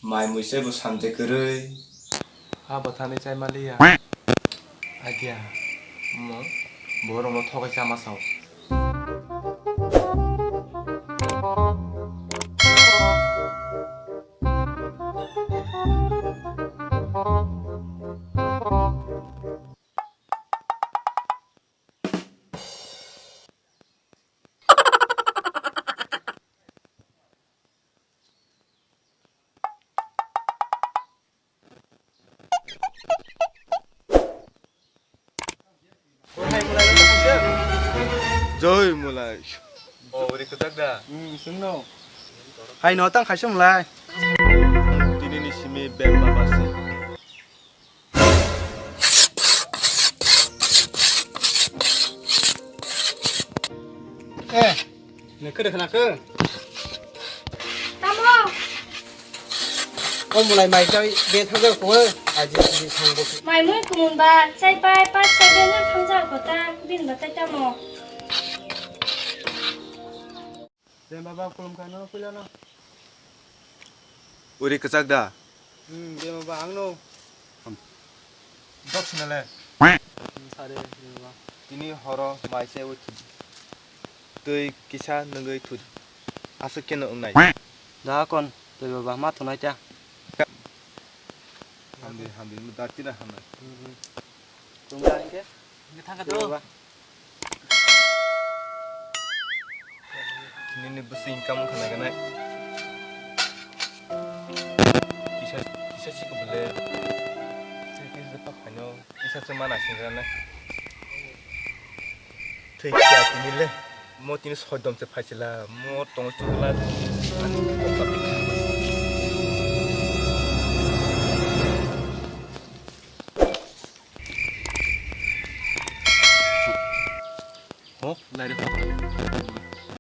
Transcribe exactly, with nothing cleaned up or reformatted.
Mai mui se bo sante kwrwi. A bwthani chai maliya. Adia. Mo. Borok no thogai chama sao. Joi mulai. O, uri kwchak da? Hmm, sungno. Hai no tang khaisa mulai. Tini ni simi bemba basi. Eh, ne kede khna khe. Tamo. O mulai mai chai be thang jak ko. Aji aji thang bo. Mai mui kumun ba chai pai pas chai be nang thang jak ko ta bin ba tai tamo. Bem baba, khulum kha no, puila no. Uri kwchak da? Hmm, bem baba, ang no. Dok sinale. Hmm, sare, bem baba. Tini horo mai se uthi. Twi kisa nungwi thud. Aswk keno wngnai. Da kon, twi baba, ma thunai ta. Hamdi, hamdi, da tina hamnai. Hmm, hmm. Khulum kha hingke? Hingke thang kha twi do. Baba. Nini bwswk income wngkha naiganai. Kisa, kisa si kubule. Kisa si pak phaino, kisa se mana singranai. Thik ya tini le. Mo tini sodom se phaisila. Mo tong chukla. Ani kokla. Hok, nai re hok.